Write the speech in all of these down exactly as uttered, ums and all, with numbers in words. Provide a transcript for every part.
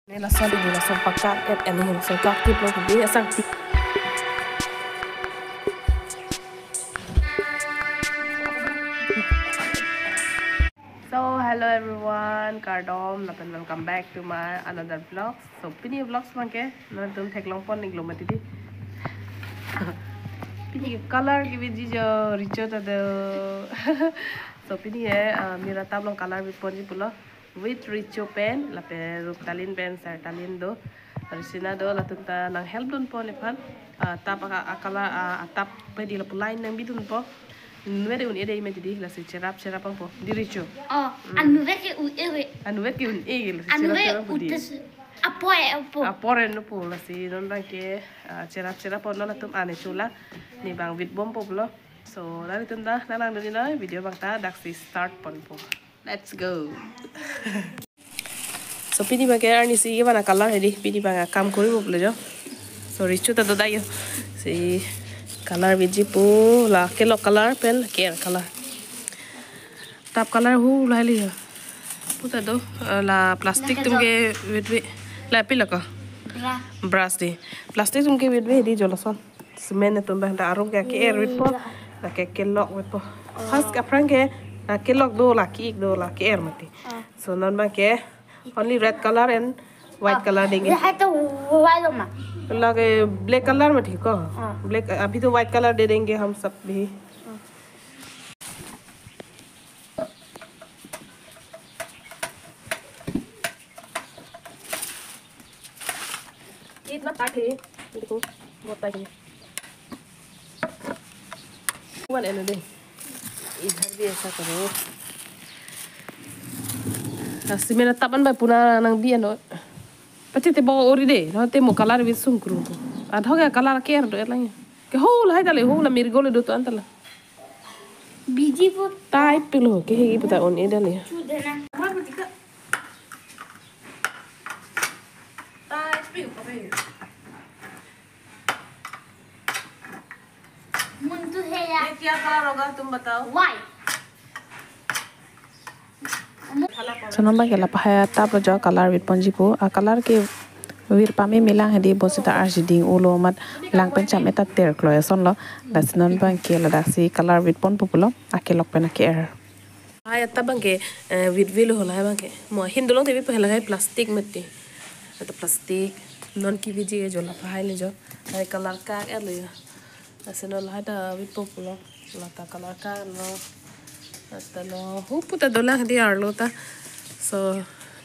Ne lason di lason pakak et ani lason kak tip lo di asang ti. So hello everyone, kardom, lapen welcome back to my another vlog. So pini vlogs abangke nangtum theklong pon iklo mati di. Pini color kebiji jo Richo ta do. So pini he, ah, mir atap along color bit ponji pulo. With Richo pen, lapen Ruptalin pen, Sertalin do, Risina do, latum ta nang help dun pon ephan. Ah, tap aka, akala, ah, atap pe di lapu line nang bidun po. Nue de un-e de mati di, lasi cherap cherap po. Di Richo. Oh, anu ve ke un-e ve. Anu ve ke un-e ke, lasi anu cherap ve cherap po di. Utes apoe apo. Apor en po, lasi non abangke, ah, cherap cherap po non latum ane chula. Ne abang vit bom po pulo. So, nanglitum ta, nang nang duni noi, video abang ta, daksi start pon po. Let's go. So pini abangke arnisi kevan acolor hedi, pini abang akam kori bo pulo jo. So Richo ta do dai jo. Si color biji pu la kelok color pen ke-er color. Tap color hu lahai li jo. Puta do, eh, la plastic atum kevitve. La pilo ko? Brush. Brush di. Plastic atum kevitve di jo lason. Cement atum abang ta arong ke ke-er vit po. Iya. La ke kelok vit po. Oh. First aphrang ke, la kelok do, la ke-ik do, la ke-er mati. Ah. So non abangke only red color and white color देंगे. ये है तो वाइट लो मा। La ke black color mati ko. Ah. Black, अभी तो white color दे देंगे हम सब भी। Ah. ये इतना टाइट है, ये देखो, बहुत टाइट है। One and a day. इधर भी ऐसा करो। Lasi mena taban bai puna nang bi ano. Pati te bo ori de, no te mo color bi sungkru. Adho ke color ke-er do erlang. Ke ho lahai ta le, ho la mirgo le do to anta la. Biji pu. Type pilo, ke he puta un-e dali. Chu de na. Type pilo, kape. Muntu hai ya. ये क्या कलर होगा, तुम बताओ। White. So non abangke la pahai atap lo jo color vit ponji pu. Acolor kevir pame melang hedi bo seta arsi ding ulo mat lang pen cham eta ter klo eson lo. Lasi non abangke ladaksi color vit pon po pulo. Akelok pen ake-er. Hai atap abangke, eh, vit velo ho lahai abangke. Mo ahin dolong te vit pahai lahai plastic mati. Ata plastic. Non keviji jo la pahai le jo. Hai color kak-er lo jo. Lasi non lahai ta vit po pulo. La ta color kak lo. Ata lo. Hu puta dolang di arlo ta. So,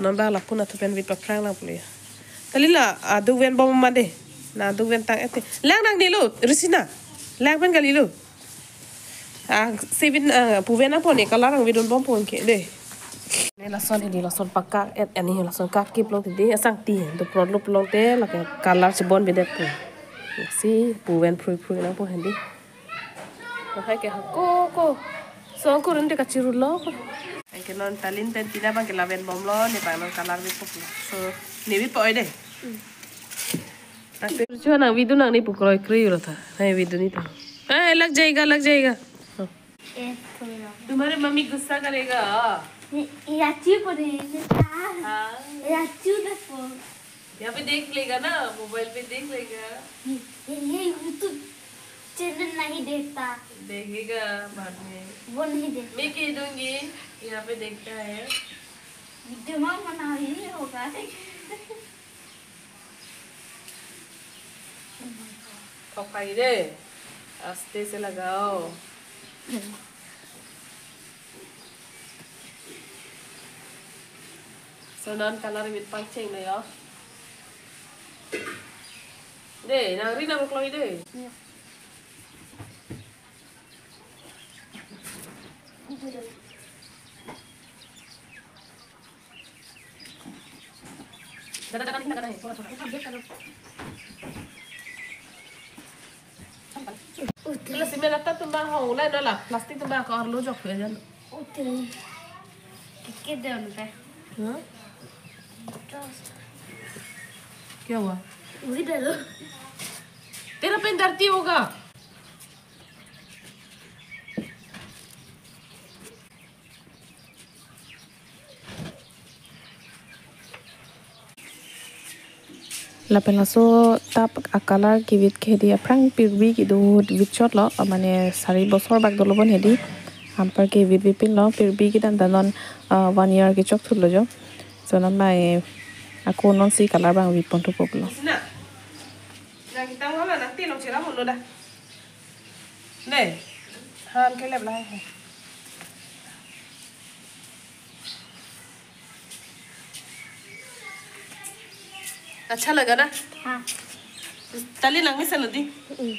non abang lapu nathu pen vit paphrang lang pulo. Kali la, aduk ven bom ma de. Na aduk ven tang ete. Lang nang dilo, Risina. Lang pen kali lo. Ah, seven, ah, puven apon e color nang vidun bom pon ke de. Ne lason hedi lason pakak et ani lason kak kip long hedi asang ti do prot lo pulote lake color chibon bedet po. Si puven phrui phrui nang po hedi. Lahai ke ha ko ko. So angkur ente kachiru lo. Anke non Talin pen Tina abangke laven bom lo, ne abang non color bi pok lo. So ne bi po oi de. Richo nang vidun nang ne pu kroi kroi lo ta. Hai vidun ni ta. Eh, लग जाएगा, लग जाएगा. ये थोड़ा। तुम्हारे मम्मी गुस्सा करेगा। ये, ये अच्छी पड़ी है, ये क्या? हाँ। ये अच्छी देखो। यहाँ पे देख लेगा ना, मोबाइल पे देख लेगा। ये, ये, ये YouTube चैनल नहीं देखता। देखेगा बाद में। वो नहीं देखता। मैं कह दूंगी, यहाँ पे देखता है। वीडियो में बना ही होगा। Khokai de. Aste se lagao. So non color mit pangcheng na yo. De, nang ri nang kloi de. Ute. Kalau cement atta tum bang hong ulai nola plastic tum bang ko arlo jok ya jan. Ute. Kike de unpe. Huh? Terus. क्या हुआ? वही दे दो। तेरा पेन धरती होगा। Lapen laso tap a-color kevit ke hedi aphrang pirbi kedo vitchotlo, mane sari bosor bak dolo bon hedi. Anparke vitvi pinlo, pirbi kedam ta non, ah, one year kechok thulo jo. So non abang, eh, ako nonsi color abang vitpon thupo pulo. Sina. Nang kitang wala nang tilong chira mulo da. Ne. Han kelep lahai. Acha laga na? Ha. Tali nang mesen lo di. Mm.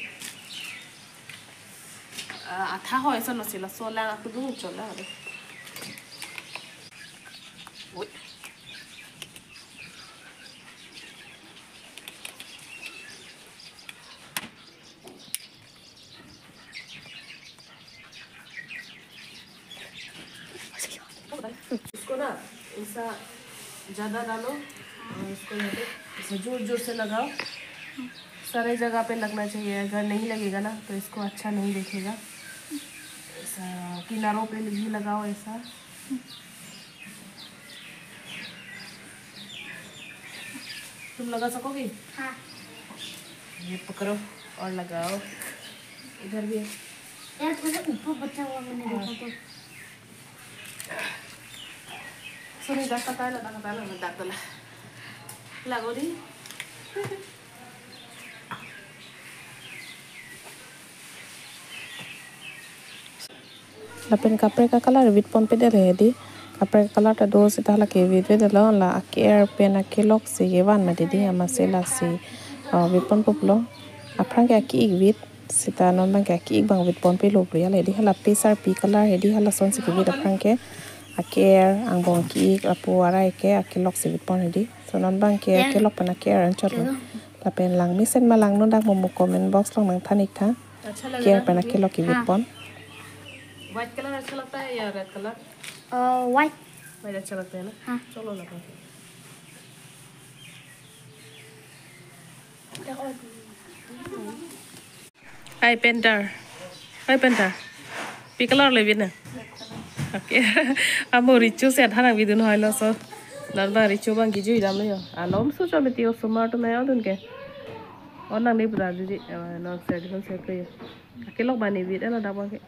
Ah, atha hoi, so no sila so lang ako dung chot lang. Oi. इसको ना ऐसा ज्यादा डालो और इसको यहाँ पे ऐसा जोर जोर से लगाओ। सारे जगह पे लगना चाहिए, अगर नहीं लगेगा ना तो इसको अच्छा नहीं दिखेगा। ऐसा किनारों पे भी लगाओ ऐसा। तुम लगा सकोगी? हाँ। ये पकड़ो और लगाओ। इधर भी। यार, थोड़ा ऊपर बचा हुआ मैंने हाँ। देखा तो। Sorry, dak kata la, dak kata la, dak kata la. Lago di. Lapen kaprek a-color vitpon pedel hedi. Kaprek a-color ta do seta lake vit pedelo, la aker pen akelok si kevan mati di, amatsi lasi, uh, vitponpo pulo. Aphrang ke aki-ik vit, seta non abang ke aki-ik abang vitpon pelo pulo ya hedi, hala pe sarpi color hedi, hala sonsi kevit aphrang ke aker, angbong aki-ik, lapu arai ke akelok si vitpon hedi. So non abang ke akelok pen aker anchot lo. Lapen langmesen ma langno dak mo mo comment box along nangthan ik tha. अच्छा लग रहा है मुझे। Aker pen akelok kevitpon. White color अच्छा लगता है या red colour? अ, white. White अच्छा लगता है ना? हाँ। चलो लगा। Ai penta. Ai penta. Pi color le vit na? Okay. Amo Richo si adhan nangvidun hoi lo so. Non abang Richo abang kejui damlo yo. Alom su cho meti osomar atum nangdun ke. On nangne pura juji. Eh, non serdihun serdihun yo. Akelok abang ne vit, eh, ladak abang ke.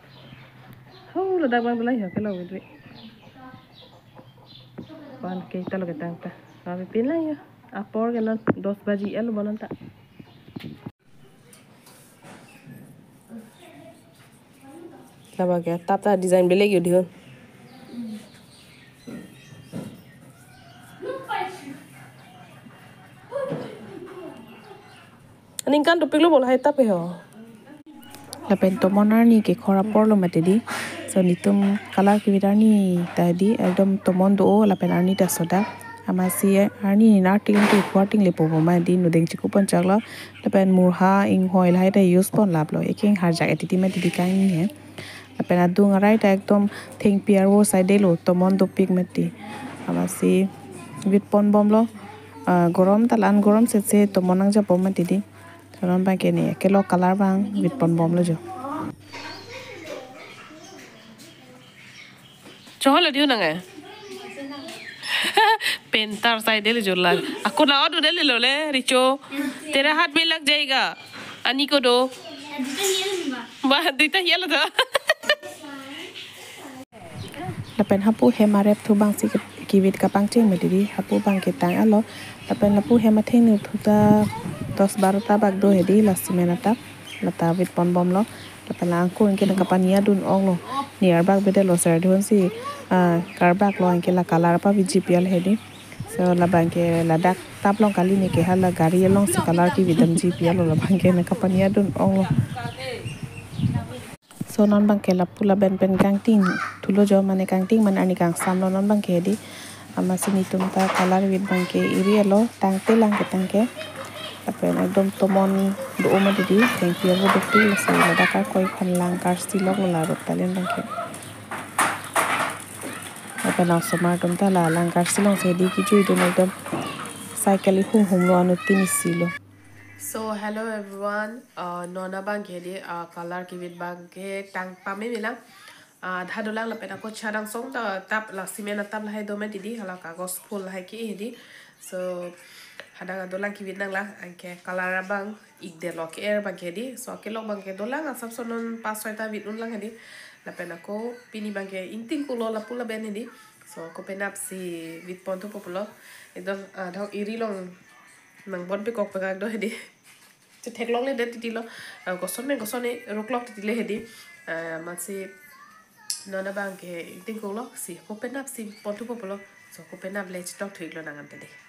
Ho, ladak abang pula yo, akelok vit vit. Abang ke ta lo ketang ta. Abang pin lang yo. Apor ke non dos baji el bonan ta. Labang ke tap ta design belek yo dihun. Aningkan dopiklo bo lahai tap ke ho. Lapen tomon arni kekhor apor lo mati di. So netum color kevit arni ta di ekdom tomon do-o lapen arni ta sodak. Amatsi arni nar ting tu kuar ting lepo bo ma di nudeng chikupon chak lo. Lapen murha inghoi lahai ta use pon lap lo. Ekeng harjak etiti mati di kangni he. Lapen adung arai ta ekdom thengpi arvo side lo tomon dopik mati. Amatsi vitpon bomlo. Ah, gorom ta lan gorom setse tomon nangjap bom mati di. Karon abang ke ne akelok color abang vitpon bomlo jo. Chohol diu nang eh. Pentar sai dele jo la. Ako na odu dele lo le, Richo. तेरा हाथ में लग जाएगा. Ani ko do. Ba, duita hial ta. Lapen hapu hem arep thu abang si ke-, kevit kapangcheng mati di, hapu abang ke tang-et lo. Lapen lapu hem athengno thu ta dos baro ta bak do hedi, la cement atap, lata vitpon bomlo. Lapen la angkur anke nangkapani adun onglo. Ni arbak bede lo serdihun si, ah, karbak lo anke la color pavitji pi al hedi. So labang ke ladak tap along kali ne ke hala gari along si color kevit damji pi al lo, labang ke nangkapani adun onglo. So non abang ke lapu laben pen kangting thulo jo, mane kangting mane arni kangsam lo non abang ke hedi. Amatsi netum ta color vit abang ke iri alo tangte lang ketang ke. Lapen ekdom tomon do-o mati di, thengpi arvo dopik lo si ladak akoi aphan lang karsi lok lo la rot talen abang ke. Lapen la osomar atum ta la lang karsi along si hedi kejui dun ekdom cycle ihum hum lo anuttin isi lo. So hello everyone, uh, non abang ke hedi, uh, color kevit abang ke tang pame milang, uh, adha dolang lapen ako chadang song ta tap la cement atap lahai do mati di, hala kagos phul lahai ke hedi. So Hadak adolang kevit nanglang, anke color abang ik detlo, ke-er abangke hedi. So kelok abangke dolang, asapso non pas soi ta vit unlang hedi. Lapen ako pini abangke ingting kulo lapu laben hedi. So ako penapsi vit pon thupo pulo. Ekdom, ah, adhok eri along nang bon pekok pekak do hedi. Chetheklongledet titilo. Ah, koson pen koson e roklok titile hedi. Ah, amatsi non abangke ingting kuloksi ako penapsi pon thupo pulo. So ako penap le chetok thu-iklo nang ante dei.